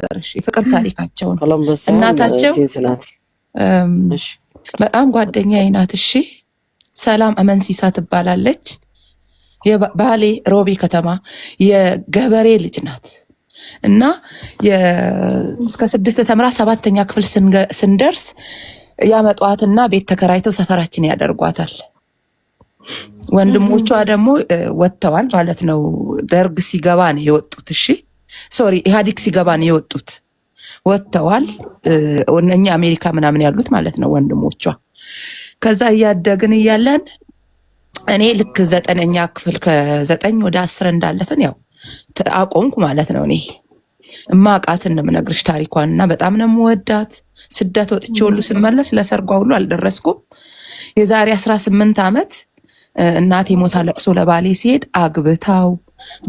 ልንገርሽ፣ የፍቅር ታሪካቸውን። ኮሎምበስ ሳይሆን እናታቸው ሲንሲናቲ። እሺ። በጣም ጓደኛዬ ናት። እሺ፣ ሰላም አመንሲሳ ትባላለች። የባሌ ሮቢ ከተማ የገበሬ ልጅ ናት እና እስከ ስድስት ተምራ ሰባተኛ ክፍል ስንደርስ ያመጧትና ቤት ተከራይተው ሰፈራችን ያደርጓታል። ወንድሞቿ ደግሞ ወጥተዋል ማለት ነው። ደርግ ሲገባ ነው የወጡት። እሺ፣ sorry፣ ኢህአዲግ ሲገባ ነው የወጡት። ወጥተዋል። እኛ አሜሪካ ምናምን ያሉት ማለት ነው ወንድሞቿ። ከዛ እያደግን እያለን እኔ ልክ ዘጠነኛ ክፍል ከ9 ወደ 10 እንዳለፍን ያው አቆምኩ ማለት ነው። እኔ እማቃትን ነው የምነግርሽ ታሪኳን እና በጣም ነው የምወዳት። ስደት ወጥቼ ሁሉ ስመለስ ለሰርጓ ሁሉ አልደረስኩም። የዛሬ 18 ዓመት እናቴ ሞታ ለቅሶ ለባሌ ሲሄድ አግብታው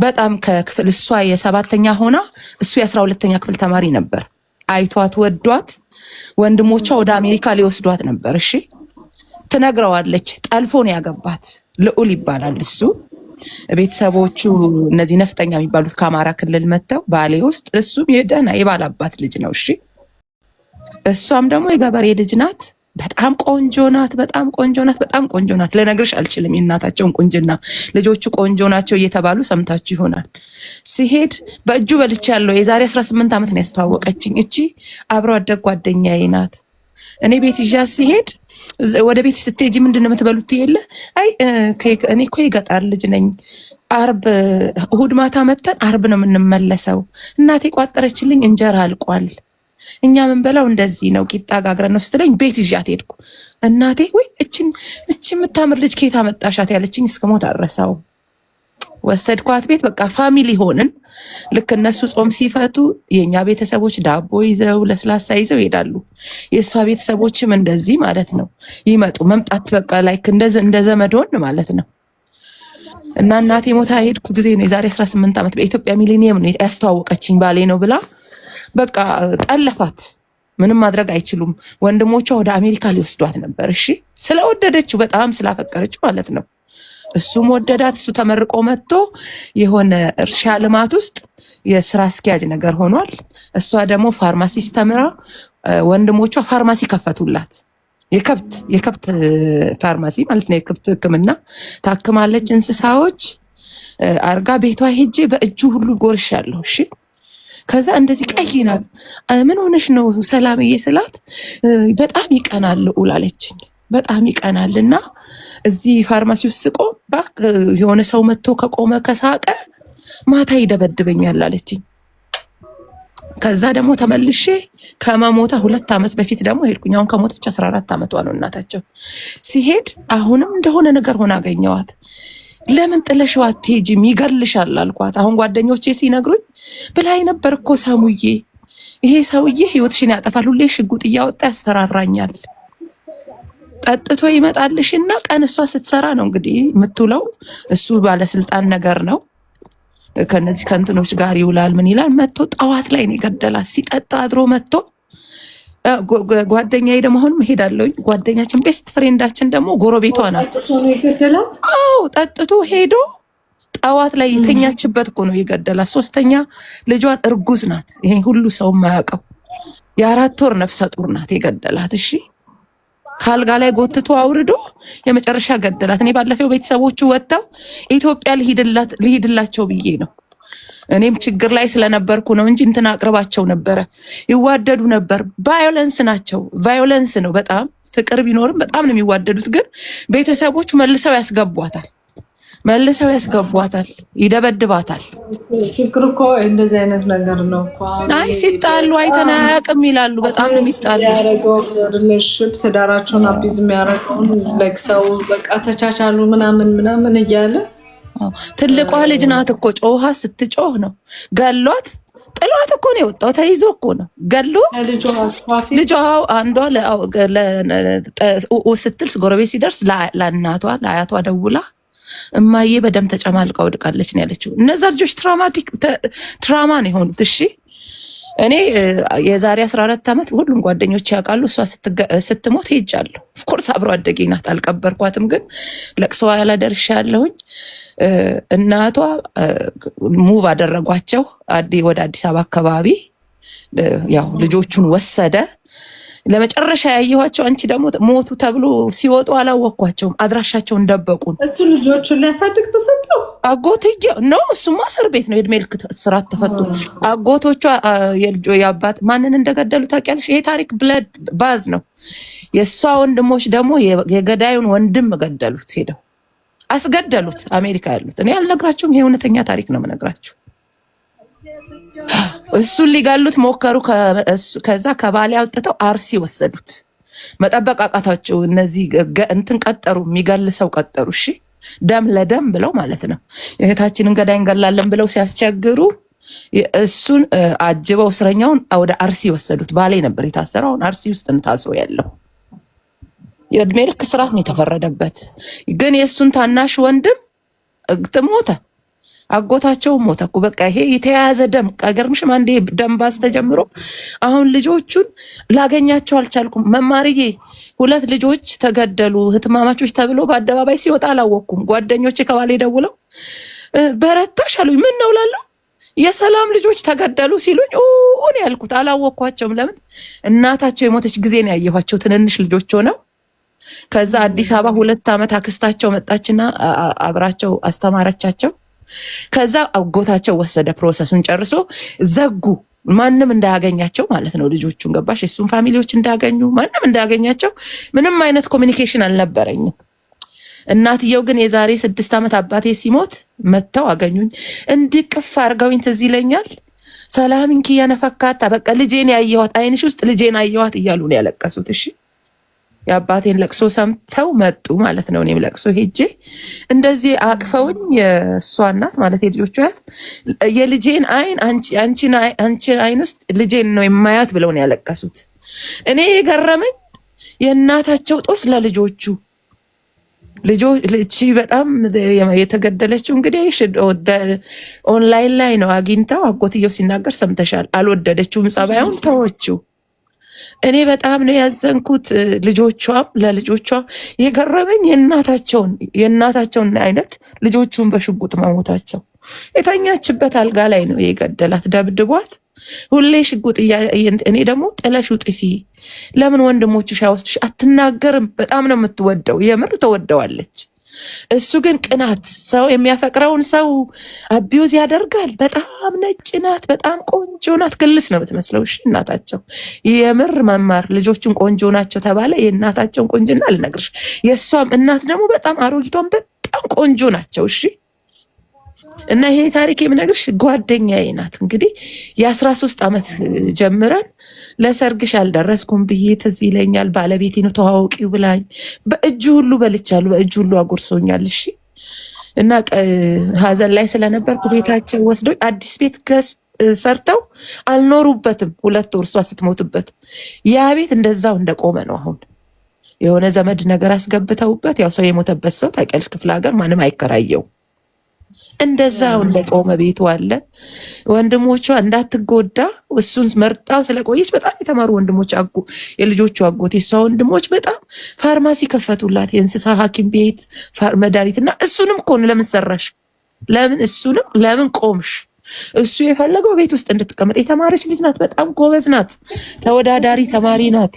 በጣም ከክፍል እሷ የሰባተኛ ሆና እሱ የ12ኛ ክፍል ተማሪ ነበር። አይቷት ወዷት ወንድሞቿ ወደ አሜሪካ ሊወስዷት ነበር። እሺ፣ ትነግረዋለች። ጠልፎ ነው ያገባት። ልዑል ይባላል እሱ። ቤተሰቦቹ እነዚህ ነፍጠኛ የሚባሉት ከአማራ ክልል መጥተው ባሌ ውስጥ፣ እሱም የደህና የባላባት ልጅ ነው። እሺ፣ እሷም ደግሞ የገበሬ ልጅ ናት። በጣም ቆንጆ ናት። በጣም ቆንጆ ናት። በጣም ቆንጆ ናት። ልነግርሽ አልችልም የእናታቸውን ቁንጅና። ልጆቹ ቆንጆ ናቸው እየተባሉ ሰምታችሁ ይሆናል። ሲሄድ በእጁ በልቼ ያለው የዛሬ 18 ዓመት ነው ያስተዋወቀችኝ። እቺ አብሮ አደግ ጓደኛዬ ናት። እኔ ቤት ይዣት ሲሄድ ወደ ቤት ስትሄጂ ምንድን ነው የምትበሉት? የለ አይ እኔ እኮ የገጠር ልጅ ነኝ። አርብ እሁድ ማታ መተን አርብ ነው የምንመለሰው። እናቴ ቋጠረችልኝ እንጀራ አልቋል። እኛ የምንበላው እንደዚህ ነው፣ ቂጣ ጋግረን ነው ስትለኝ ቤት ይዣት ሄድኩ። እናቴ ወይ እችን እቺ የምታምር ልጅ ከየት አመጣሻት ያለችኝ እስከ ሞት አልረሳውም። ወሰድኳት ቤት፣ በቃ family ሆንን። ልክ እነሱ ጾም ሲፈቱ የእኛ ቤተሰቦች ዳቦ ይዘው ለስላሳ ይዘው ይሄዳሉ። የእሷ ቤተሰቦችም እንደዚህ ማለት ነው ይመጡ መምጣት በቃ like እንደ ዘመድ ሆን ማለት ነው። እና እናቴ ሞታ ሄድኩ ጊዜ ነው የዛሬ 18 ዓመት በኢትዮጵያ ሚሊኒየም ነው ያስተዋወቀችኝ ባሌ ነው ብላ። በቃ ጠለፋት። ምንም ማድረግ አይችሉም። ወንድሞቿ ወደ አሜሪካ ሊወስዷት ነበር። እሺ፣ ስለወደደችው በጣም ስላፈቀረችው ማለት ነው። እሱም ወደዳት። እሱ ተመርቆ መጥቶ የሆነ እርሻ ልማት ውስጥ የስራ አስኪያጅ ነገር ሆኗል። እሷ ደግሞ ፋርማሲስት ተምራ ወንድሞቿ ፋርማሲ ከፈቱላት። የከብት ፋርማሲ ማለት ነው። የከብት ሕክምና ታክማለች። እንስሳዎች አርጋ ቤቷ ሄጄ በእጁ ሁሉ ጎርሻለሁ። እሺ፣ ከዛ እንደዚህ ቀይ ናት። ምን ሆነሽ ነው ሰላምዬ ስላት በጣም ይቀናል ልዑል አለችኝ። በጣም ይቀናል እና እዚህ ፋርማሲ ውስጥ ስቆም ባክ የሆነ ሰው መጥቶ ከቆመ ከሳቀ ማታ ይደበድበኛል አለችኝ። ከዛ ደግሞ ተመልሼ ከመሞታ 2 ዓመት በፊት ደግሞ ሄድኩኝ። አሁን ከሞተች 14 ዓመቷ ነው እናታቸው። ሲሄድ አሁንም እንደሆነ ነገር ሆና አገኘዋት። ለምን ጥለሽው አትሄጂም? ይገልሻል አልኳት። አሁን ጓደኞቼ ሲነግሩኝ ብላኝ ነበር እኮ ሰሙዬ፣ ይሄ ሰውዬ ህይወትሽን ያጠፋል፣ ሁሌ ሽጉጥ እያወጣ ያስፈራራኛል። ጠጥቶ ይመጣልሽና ቀን እሷ ስትሰራ ነው እንግዲህ የምትውለው። እሱ ባለስልጣን ነገር ነው። ከነዚህ ከእንትኖች ጋር ይውላል። ምን ይላል መጥቶ ጠዋት ላይ ነው የገደላት። ሲጠጣ አድሮ መጥቶ ጓደኛዬ ደግሞ አሁንም እሄዳለሁኝ። ጓደኛችን best friend ኣችን ደግሞ ጎረቤቷ ናት። ጠጥቶ ነው የገደላት? አዎ፣ ጠጥቶ ሄዶ ጠዋት ላይ የተኛችበት እኮ ነው የገደላት። ሶስተኛ ልጇን እርጉዝ ናት። ይሄ ሁሉ ሰው የማያውቀው የ4 ወር ነፍሰ ጡር ናት የገደላት። እሺ፣ ከአልጋ ላይ ጎትቶ አውርዶ የመጨረሻ ገደላት። እኔ ባለፈው ቤተሰቦቹ ወጥተው ኢትዮጵያ ልሂድላቸው ብዬ ነው። እኔም ችግር ላይ ስለነበርኩ ነው እንጂ እንትን አቅርባቸው ነበረ። ይዋደዱ ነበር። Violence ናቸው። Violence ነው በጣም ፍቅር ቢኖርም በጣም ነው የሚዋደዱት። ግን ቤተሰቦቹ መልሰው ያስገቧታል፣ መልሰው ያስገቧታል፣ ይደበድባታል። ችግር እኮ እንደዚህ አይነት ነገር ነው እኮ አሁን። አይ ሲጣሉ አይተን አያውቅም ይላሉ። በጣም ነው የሚጣሉት። ያደረገው relationship ትዳራቸውን abuse የሚያደርገውን like ሰው በቃ ተቻቻሉ ምናምን ምናምን እያለ። ትልቋ ልጅ ናት እኮ ጮሃ ስትጮህ ነው ገሏት። ጥሏት እኮ ነው የወጣው። ተይዞ እኮ ነው ገሎ ልጇ ፊት። ልጇ አንዷ ስትል ጎረቤት ሲደርስ ለእናቷ ለአያቷ ደውላ እማዬ በደም ተጨማልቃ ወድቃለች ነው ያለችው። እነዛ ልጆች traumatic trauma ነው የሆኑት። እሺ፣ እኔ የዛሬ 14 ዓመት ሁሉም ጓደኞች ያውቃሉ። እሷ ስትሞት ሄጃለሁ። Of course አብሮ አደጌ ናት። አልቀበርኳትም፣ ግን ለቅሶዋ ያላደርሻለሁኝ። እናቷ move አደረጓቸው ወደ አዲስ አበባ አካባቢ። ያው ልጆቹን ወሰደ። ለመጨረሻ ያየኋቸው አንቺ ደግሞ ሞቱ ተብሎ ሲወጡ አላወቅኳቸውም። አድራሻቸውን ደበቁን። እሱ ልጆቹን ሊያሳድግ ተሰጠው። አጎትየው ነው፣ እሱማ እስር ቤት ነው፣ የእድሜ ልክ እስራት ተፈቶ። አጎቶቿ የልጆ የአባት ማንን እንደገደሉ ታውቂያለሽ? ይሄ ታሪክ blood bath ነው። የእሷ ወንድሞች ደግሞ የገዳዩን ወንድም ገደሉት፣ ሄደው አስገደሉት። አሜሪካ ያሉት፣ እኔ አልነግራችሁም። ይሄ እውነተኛ ታሪክ ነው የምነግራችሁ። እሱን ሊገሉት ሞከሩ። ከዛ ከባሌ አውጥተው አርሲ ወሰዱት። መጠበቅ አቃታቸው። እነዚህ እንትን ቀጠሩ፣ የሚገል ሰው ቀጠሩ። እሺ፣ ደም ለደም ብለው ማለት ነው። የእህታችንን ገዳይ እንገላለን ብለው ሲያስቸግሩ እሱን አጅበው እስረኛውን ወደ አርሲ ወሰዱት። ባሌ ነበር የታሰረው። አሁን አርሲ ውስጥ ነው ታስሮ ያለው። የእድሜ ልክ እስራት ነው የተፈረደበት። ግን የእሱን ታናሽ ወንድም ሞተ። አጎታቸው ሞተ እኮ፣ በቃ ይሄ የተያያዘ ደም አይገርምሽም? አንዴ ደም bath ተጀምሮ አሁን ልጆቹን ላገኛቸው አልቻልኩም። መማርዬ፣ ሁለት ልጆች ተገደሉ እህትማማቾች ተብሎ በአደባባይ ሲወጣ አላወቅኩም። ጓደኞቼ ከባሌ ደውለው በረታሽ አሉኝ። ምን ነው እላለሁ። የሰላም ልጆች ተገደሉ ሲሉኝ ኡን ያልኩት አላወቅኳቸውም። ለምን፣ እናታቸው የሞተች ጊዜ ነው ያየኋቸው ትንንሽ ልጆች ሆነው። ከዛ አዲስ አበባ 2 ዓመት አክስታቸው መጣችና አብራቸው አስተማረቻቸው። ከዛ አጎታቸው ወሰደ፣ process ኡን ጨርሶ ዘጉ። ማንም እንዳያገኛቸው ማለት ነው ልጆቹን፣ ገባሽ? የእሱን family ዎች እንዳያገኙ፣ ማንም እንዳያገኛቸው። ምንም አይነት communication አልነበረኝም። እናትየው ግን የዛሬ 6 ዓመት አባቴ ሲሞት መጥተው አገኙኝ። እንዲህ ቅፍ አድርገውኝ ትዝ ይለኛል። ሰላሚን ኪያ ነፈካታ፣ በቃ ልጄን ያየኋት፣ አይንሽ ውስጥ ልጄን አየኋት እያሉ ነው ያለቀሱት። እሺ፣ የአባቴን ለቅሶ ሰምተው መጡ ማለት ነው። እኔም ለቅሶ ሄጄ እንደዚህ አቅፈውኝ የእሷ እናት ማለት የልጆቹ አያት የልጄን አይን፣ አንቺን አይን ውስጥ ልጄን ነው የማያት ብለው ነው ያለቀሱት። እኔ የገረመኝ የእናታቸው ጦስ ለልጆቹ ልጅ በጣም የተገደለችው እንግዲህ ኦንላይን ላይ ነው አግኝተው፣ አጎትየው ሲናገር ሰምተሻል። አልወደደችውም፣ ጸባዩን ተወችው። እኔ በጣም ነው ያዘንኩት። ልጆቿም ለልጆቿ የገረመኝ የእናታቸውን አይነት ልጆቹን በሽጉጥ መሞታቸው። የተኛችበት አልጋ ላይ ነው የገደላት፣ ደብድቧት ሁሌ ሽጉጥ። እኔ ደግሞ ጥለሽው ጥፊ፣ ለምን ወንድሞችሽ አይወስዱሽ? አትናገርም። በጣም ነው የምትወደው፣ የምር ተወደዋለች። እሱ ግን ቅናት፣ ሰው የሚያፈቅረውን ሰው abuse ያደርጋል። በጣም ነጭ ናት፣ በጣም ቆንጆ ናት። ግልስ ነው የምትመስለው። እሺ፣ እናታቸው የምር መማር ልጆቹን ቆንጆ ናቸው ተባለ። የእናታቸውን ቆንጅና አልነግርሽ። የእሷም እናት ደግሞ በጣም አሮጊቷን በጣም ቆንጆ ናቸው። እሺ፣ እና ይሄ ታሪክ የምነግርሽ ጓደኛዬ ናት። እንግዲህ የ13 ዓመት ጀምረን ለሰርግሽ አልደረስኩም ብዬ ትዝ ይለኛል። ባለቤቴ ነው ተዋወቂው ብላኝ በእጁ ሁሉ በልቻለሁ፣ በእጁ ሁሉ አጉርሶኛል። እሺ፣ እና ሀዘን ላይ ስለነበርኩ ቤታቸው ወስደው አዲስ ቤት ሰርተው አልኖሩበትም። 2 ወር እሷ ስትሞትበት ያ ቤት እንደዛው እንደቆመ ነው። አሁን የሆነ ዘመድ ነገር አስገብተውበት፣ ያው ሰው የሞተበት ሰው ታውቂያለሽ፣ ክፍለ ሀገር ማንም አይከራየው። እንደዛው እንደቆመ ቤቱ አለ። ወንድሞቿ እንዳትጎዳ እሱን መርጣው ስለቆየች በጣም የተማሩ ወንድሞች፣ የልጆቹ አጎት የሷ ወንድሞች በጣም ፋርማሲ ከፈቱላት፣ የእንስሳ ሐኪም ቤት፣ መድኃኒት፣ እና እሱንም እኮ ነው ለምን ሰራሽ? ለምን እሱንም ለምን ቆምሽ? እሱ የፈለገው ቤት ውስጥ እንድትቀመጥ። የተማረች ልጅ ናት። በጣም ጎበዝ ናት። ተወዳዳሪ ተማሪ ናት።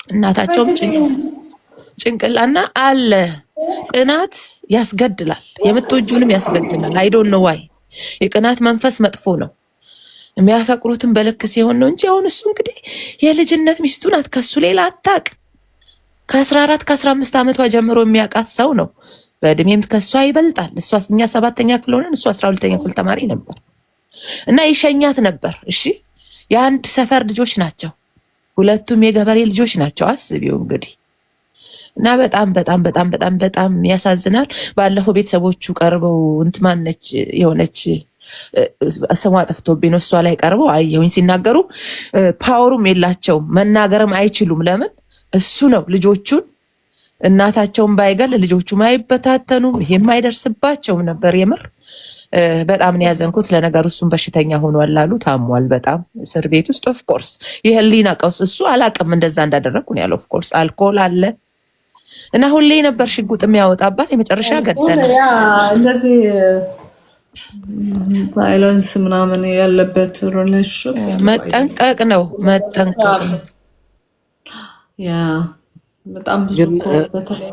እናታቸውም ጭንቅላና አለ፣ ቅናት ያስገድላል፣ የምትወጁንም ያስገድላል። I don't know why፣ የቅናት መንፈስ መጥፎ ነው። የሚያፈቅሩትን በልክ ሲሆን ነው እንጂ አሁን እሱ እንግዲህ የልጅነት ሚስቱ ናት። ከሱ ሌላ አታውቅ። ከ14 ከ15 ዓመቷ ጀምሮ የሚያውቃት ሰው ነው። በእድሜም ከእሷ ይበልጣል። እሷ እኛ ሰባተኛ ክፍል ሆነን እሱ 12ኛ ክፍል ተማሪ ነበር እና ይሸኛት ነበር። እሺ፣ የአንድ ሰፈር ልጆች ናቸው። ሁለቱም የገበሬ ልጆች ናቸው። አስቢው እንግዲህ፣ እና በጣም በጣም በጣም በጣም በጣም ያሳዝናል። ባለፈው ቤተሰቦቹ ቀርበው እንትን ማነች የሆነች ስሟ ጠፍቶብኝ ነው፣ እሷ ላይ ቀርበው አየሁኝ ሲናገሩ፣ power ኡም የላቸውም፣ መናገርም አይችሉም። ለምን፣ እሱ ነው ልጆቹን፣ እናታቸውን ባይገል ልጆቹም አይበታተኑም፣ ይሄም አይደርስባቸውም ነበር። የምር በጣም ነው ያዘንኩት። ለነገሩ እሱም በሽተኛ ሆኗል አሉ፣ ታሟል በጣም እስር ቤት ውስጥ። Of course የህሊና ቀውስ፣ እሱ አላቅም እንደዛ እንዳደረግኩ ነው ያለው። Of course አልኮል አለ እና ሁሌ ነበር ሽጉጥ የሚያወጣባት። የመጨረሻ ገደለ። እንደዚህ Violence ምናምን ያለበት relationship መጠንቀቅ ነው፣ መጠንቀቅ ነው። Yeah፣ በጣም ብዙ ግን እኮ በተለይ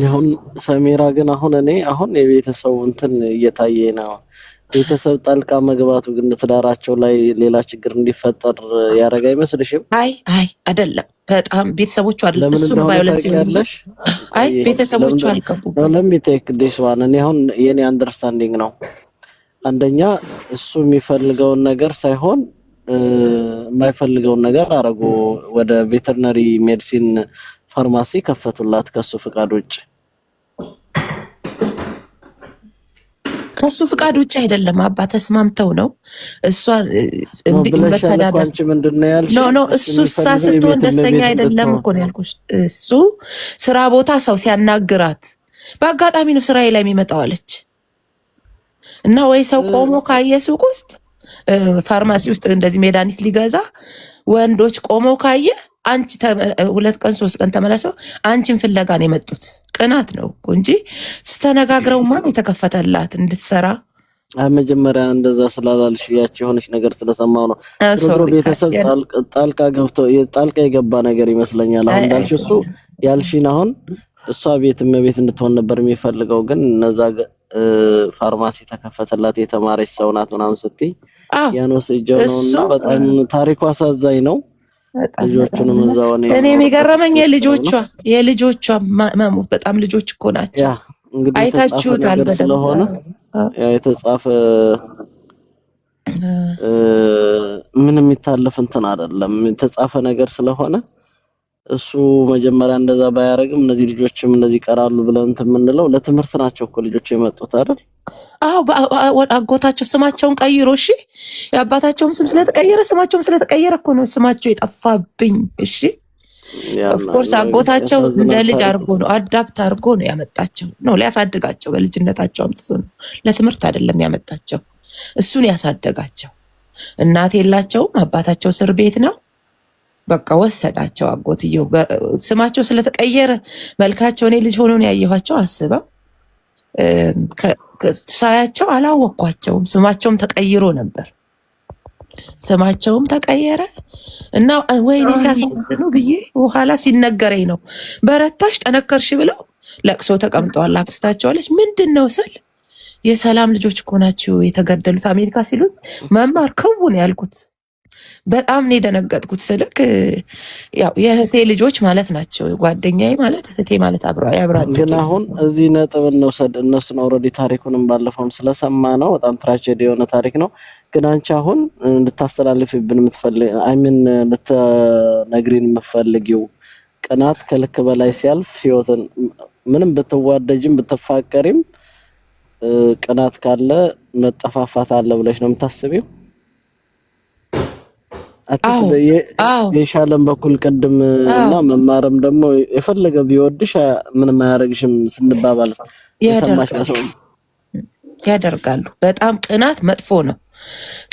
አሁን ሰሜራ ግን አሁን እኔ አሁን የቤተሰቡ እንትን እየታየ ነው። ቤተሰብ ጣልቃ መግባቱ ግን ትዳራቸው ላይ ሌላ ችግር እንዲፈጠር ያደረገ አይመስልሽም? አይ አይ፣ አይደለም። በጣም ቤተሰቦቹ አይደለም ለምን እሱ ነው እንደሆነ violence የሆነ። ታውቂያለሽ? አይ ቆይ ቤተሰቦቹ ለምን አልገቡበትም። Let me take this one። እኔ አሁን የኔ understanding ነው። አንደኛ እሱ የሚፈልገውን ነገር ሳይሆን የማይፈልገውን ነገር አረጉ። ወደ veterinary medicine pharmacy ከፈቱላት ከሱ ፍቃድ ውጭ። ከሱ ፍቃድ ውጭ አይደለም አባ፣ ተስማምተው ነው። እሷ No እንዲ ብለሻል እኮ። መተዳደር አንቺ ምንድን ነው No ያልሽኝ? No እሱ እሱ እሳ የሚፈልገው ስትሆን የቤት ደስተኛ እመቤት አይደለም እንድትሆን እኮ ነው ያልኩሽ። እሱ ስራ ቦታ ሰው ሲያናግራት በአጋጣሚ ነው ስራዬ ላይ የሚመጣው አለች። እና ወይ ሰው ቆሞ ካየ ሱቅ ውስጥ፣ ፋርማሲ ውስጥ እንደዚህ መድኃኒት ሊገዛ ወንዶች ቆመው ካየ አንቺ 2 ቀን 3 ቀን ተመላልሰው አንቺን ፍለጋ ነው የመጡት። ቅናት ነው እኮ እንጂ ስተነጋግረው ማን የተከፈተላት እንድትሰራ። አይ መጀመሪያ እንደዛ ስላላልሽ ያቺ የሆነች ነገር ስለሰማው ነው። ድሮ ድሮ Sorry። ቤተሰብ ጣልቃ ገብቶ ጣልቃ የገባ ነገር ይመስለኛል። አሁን እንዳልሽ እሱ ያልሽን አሁን እሷ ቤት እመቤት እንድትሆን ነበር የሚፈልገው፣ ግን እነዛ ፋርማሲ ተከፈተላት የተማረች ሰው ናት ምናምን ስትይ ያን ወስጄው ነው። እሱ እና በጣም ታሪኩ አሳዛኝ ነው። በጣም በጣም ልጆቹንም እና እዛው ነው እኔ የሚኖሩበት የሚገረመኝ የልጆቿ ነው። የልጆቿ መሞት። በጣም ልጆች እኮ ናቸው። ያ እንግዲህ የተጻፈ አይታችሁታል ነገር በደንብ። ስለሆነ ያ የተጻፈ ምንም የሚታለፍ እንትን አይደለም። የተጻፈ ነገር ስለሆነ እሱ መጀመሪያ እንደዛ ባያደርግም እነዚህ ልጆችም እንደዚህ ይቀራሉ ብለን እንትን የምንለው ለትምህርት ናቸው እኮ ልጆች የመጡት አይደል? አዎ፣ አጎታቸው ስማቸውን ቀይሮ፣ እሺ የአባታቸውም ስም ስለተቀየረ ስማቸውም ስለተቀየረ እኮ ነው ስማቸው የጠፋብኝ። እሺ ያና Of course አጎታቸው እንደ ያሳዝናል ልጅ ታሪኩ። አድርጎ ነው adopt አድርጎ ነው ያመጣቸው፣ ነው ሊያሳድጋቸው በልጅነታቸው አምጥቶ ነው፣ ለትምህርት አይደለም ያመጣቸው። እሱን ያሳደጋቸው። እናት የላቸውም፣ አባታቸው እስር ቤት ነው። በቃ ወሰዳቸው አጎትየው። ስማቸው ስለተቀየረ መልካቸው እኔ ልጅ ሆኖ ነው ያየኋቸው። አስበው ሳያቸው አላወቅኳቸውም። ስማቸውም ተቀይሮ ነበር። ስማቸውም ተቀየረ እና ወይኔ ሲያሳዝኑ ብዬ በኋላ ሲነገረኝ ነው በረታሽ ጠነከርሽ ብለው ለቅሶ ተቀምጠዋል። አክስታቸው አለች ምንድን ነው ስል የሰላም ልጆች እኮ ናቸው የተገደሉት አሜሪካ ሲሉኝ መማር ክው ነው ያልኩት። በጣም ነው የደነገጥኩት። ስልክ ያው የእህቴ ልጆች ማለት ናቸው። ጓደኛዬ ማለት እህቴ ማለት አብሮ ያብሮ ግን አደጌ አሁን እዚህ ነጥብ እንውሰድ። እነሱን already ታሪኩንም ባለፈውም ስለሰማ ነው በጣም tragedy የሆነ ታሪክ ነው። ግን አንቺ አሁን እንድታስተላልፊብን የምትፈልግ፣ I mean ልትነግሪን የምትፈልጊው ቅናት ከልክ በላይ ሲያልፍ ህይወትን ምንም ብትዋደጅም ብትፋቀሪም ቅናት ካለ መጠፋፋት አለ ብለሽ ነው የምታስቢው? I think አዎ አዎ የሻለም በኩል ቅድም እና መማርም ደግሞ የፈለገ ቢወድሽ ምንም አያደርግሽም ስንባባል የሰማሽ ያደርጋሉ ነው። ያደርጋሉ። በጣም ቅናት መጥፎ ነው።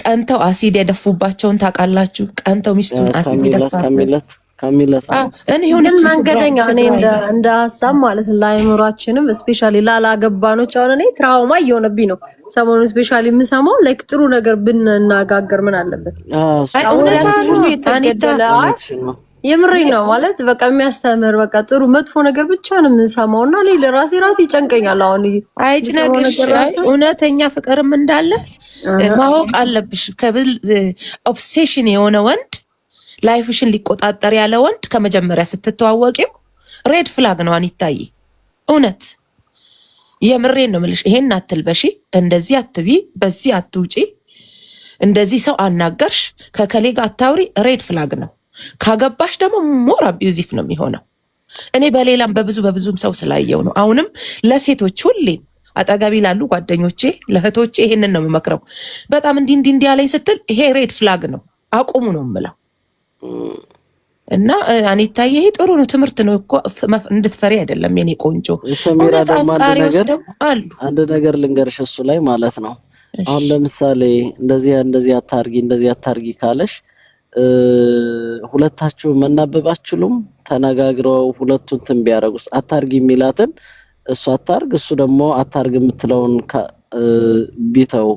ቀንተው አሲድ የደፉባቸውን ታውቃላችሁ? ቀንተው ሚስቱን አሲድ ካሚለት የደፋበት ካሚለት ካሚለት አዎ፣ እኔ ግን የሆነች ትግራይ መንገደኛ እኔ ትግራይ እንደ ነው። እንደ ሀሳብ ማለት ነው ለአእምሯችንም especially ላላገባኖች አሁን እኔ trauma እየሆነብኝ ነው ሰሞኑን especially የምሰማው like ጥሩ ነገር ብንነጋገር ምን አለበት? አይ አሁን እውነቷ ያችን ነው ሁሉ አኒታ። የተገደለ አይ እውነትሽን ነው። የምሬ ነው ማለት በቃ የሚያስተምር በቃ ጥሩ መጥፎ ነገር ብቻ ነው የምንሰማው እና እኔ ለራሴ ራሱ ይጨንቀኛል አሁን የምሰማው አይጭነቅሽ። ነገር አይ ራሱ። እውነተኛ ፍቅርም እንዳለ ማወቅ አለብሽ። ከብል obsession የሆነ ወንድ፣ life ሽን ሊቆጣጠር ያለ ወንድ ከመጀመሪያ ስትተዋወቂው red flag ነው። አኒታዬ እውነት የምሬን ነው የምልሽ። ይሄን አትልበሺ፣ እንደዚህ አትቢ፣ በዚህ አትውጪ፣ እንደዚህ ሰው አናገርሽ፣ ከከሌ ጋር አታውሪ፣ red flag ነው። ካገባሽ ደግሞ more abusive ነው የሚሆነው። እኔ በሌላም በብዙ በብዙም ሰው ስላየው ነው። አሁንም ለሴቶች ሁሌም አጠገቢ ላሉ ጓደኞቼ ለእህቶቼ ይሄንን ነው የምመክረው። በጣም እንዲህ እንዲህ እንዲህ አለኝ ስትል ይሄ red flag ነው፣ አቁሙ ነው የምለው። እና አኒታዬ ይሄ ጥሩ ነው፣ ትምህርት ነው እኮ እንድትፈሪ አይደለም የኔ ቆንጆ። ሰሚራ እውነት ደግሞ አንድ አፍቃሪዎች ነገር ደግሞ አሉ። አንድ ነገር ልንገርሽ እሱ ላይ ማለት ነው። አሁን ለምሳሌ እንደዚህ እንደዚህ አታርጊ እንደዚህ አታርጊ ካለሽ ሁለታችሁ መናበብ አትችሉም? ተነጋግረው ሁለቱ እንትን ቢያደርጉስ አታርጊ የሚላትን እሱ አታርግ፣ እሱ ደግሞ አታርግ የምትለውን ቢተው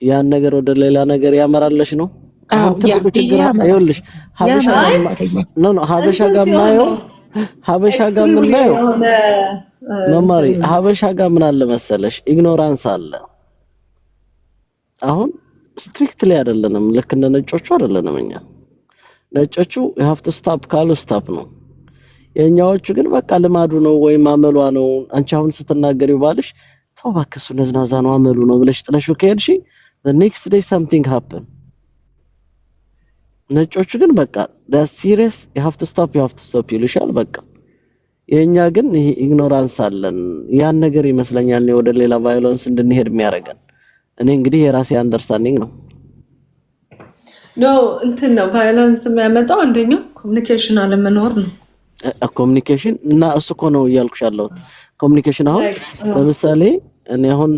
ያን ነገር ወደ ሌላ ነገር ያመራለሽ ነው። አዎ። አሁን ያ ትልቁ ችግር ያመራል። ይኸውልሽ ሀበሻ ጋር ያመራል። No, ሀበሻ እንትን ጋር ሲሆን የማየው ነው ሀበሻ ጋር extremely የምናየው የሆነ መማሪ እንትን ሀበሻ ጋር ምን አለ መሰለሽ ignorance አለ። አሁን strictly አይደለንም፣ ልክ እንደ ነጮቹ አይደለንም። እኛ ነጮቹ you have to stop ካሉ stop ነው። የኛዎቹ ግን በቃ ልማዱ ነው ወይም አመሏ ነው። አንቺ አሁን ስትናገሪው ባልሽ ተው እባክህ እሱ ነዝናዛ ነው አመሉ ነው ብለሽ ጥለሽው ከሄድሽ the next day something happen። ነጮቹ ግን በቃ that's serious፣ you have to stop፣ you have to stop ይሉሻል። በቃ የኛ ግን ይሄ ignorance አለን። ያን ነገር ይመስለኛል እኔ ወደ ሌላ violence እንድንሄድ የሚያደርገን። እኔ እንግዲህ የራሴ understanding ነው። No፣ እንትን ነው፣ violence የሚያመጣው አንደኛው communication አለመኖር ነው። Communication እና እሱ እኮ ነው እያልኩሽ ያለሁት communication። አሁን Like, ለምሳሌ እኔ አሁን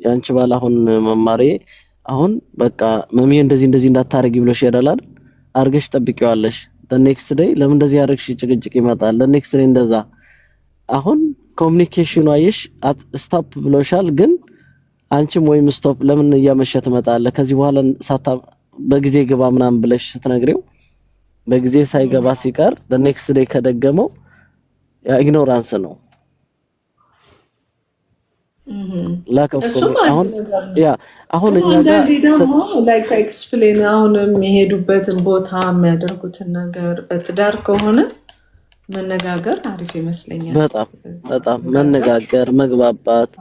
የአንቺ ባል አሁን መማሬ አሁን በቃ መሚ እንደዚህ እንደዚህ እንዳታረጊ ብሎሽ ይሄዳል አይደል? አርገሽ ጠብቂዋለሽ። Next day ለምን እንደዚህ ያደረግሽ ጭቅጭቅ ይመጣል። Next day እንደዛ። አሁን communication ኑ አየሽ stop ብሎሻል፣ ግን አንቺም ወይም stop ለምን እያመሸ ትመጣለህ ከዚህ በኋላ ሳታ በጊዜ ግባ ምናምን ብለሽ ስትነግሪው በጊዜ ሳይገባ ሲቀር next day ከደገመው ያ ignorance ነው። Lack of እሱም አንድ አሁን ነገር ነው። Yeah፣ አሁን ግን እኛ ጋር አንዳንዴ ደግሞ like explain አሁን የሚሄዱበትን ቦታ የሚያደርጉትን ነገር በትዳር ከሆነ መነጋገር አሪፍ ይመስለኛል። በጣም በጣም መነጋገር መነጋገር፣ መግባባት።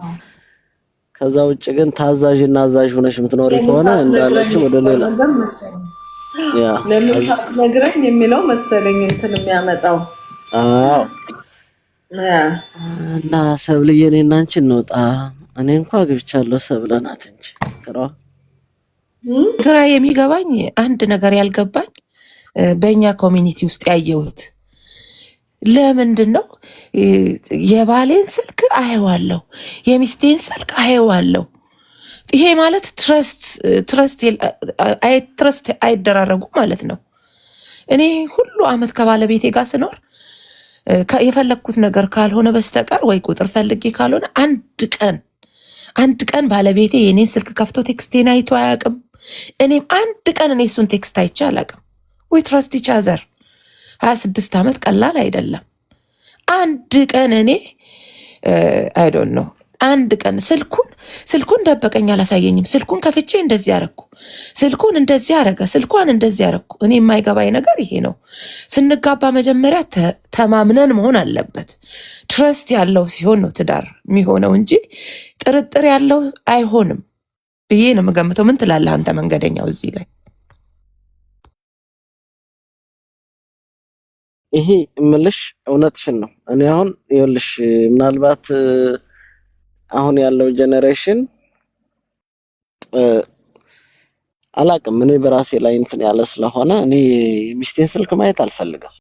ከዛ ውጭ ግን ታዛዥ እና አዛዥ ሆነሽ የምትኖሪ ለምን ከሆነ ሳትነግረኝ እንዳለችው ወደ የሚለው ሌላ ነገር መሰለኝ። ያ ለምን ሳትነግረኝ የሚለው መሰለኝ እንትን የሚያመጣው። አዎ። ያ። እና ሰብልዬ እኔ እና አንቺ እንውጣ። እኔ እንኳ አግብቻለሁ፣ ሰብለ ናት እንጂ ግራ ግራ የሚገባኝ አንድ ነገር ያልገባኝ በእኛ community ውስጥ ያየሁት ለምንድን ነው የባሌን ስልክ አየዋለሁ፣ የሚስቴን ስልክ አየዋለሁ። ይሄ ማለት trust አይደራረጉ ማለት ነው። እኔ ሁሉ አመት ከባለቤቴ ጋር ስኖር የፈለግኩት ነገር ካልሆነ በስተቀር ወይ ቁጥር ፈልጌ ካልሆነ አንድ ቀን አንድ ቀን ባለቤቴ የኔን ስልክ ከፍቶ text ኤን አይቶ አያውቅም። እኔም አንድ ቀን እኔ እሱን text አይቼ አላውቅም። We trust each other። 26 ዓመት ቀላል አይደለም። አንድ ቀን እኔ I don't know አንድ ቀን ስልኩን ደበቀኝ፣ አላሳየኝም። ስልኩን ከፍቼ እንደዚህ አረግኩ፣ ስልኩን እንደዚህ አረገ፣ ስልኳን እንደዚህ አረግኩ። እኔ የማይገባኝ ነገር ይሄ ነው። ስንጋባ መጀመሪያ ተማምነን መሆን አለበት። Trust ያለው ሲሆን ነው ትዳር የሚሆነው እንጂ ጥርጥር ያለው አይሆንም ብዬ ነው የምገምተው። ምን ትላለህ አንተ መንገደኛው እዚህ ላይ? ይሄ እምልሽ እውነትሽን ነው። እኔ አሁን ይኸውልሽ ምናልባት አሁን ያለው generation አላቅም። እኔ በራሴ ላይ እንትን ያለ ስለሆነ እኔ የሚስቴን ስልክ ማየት አልፈልግም።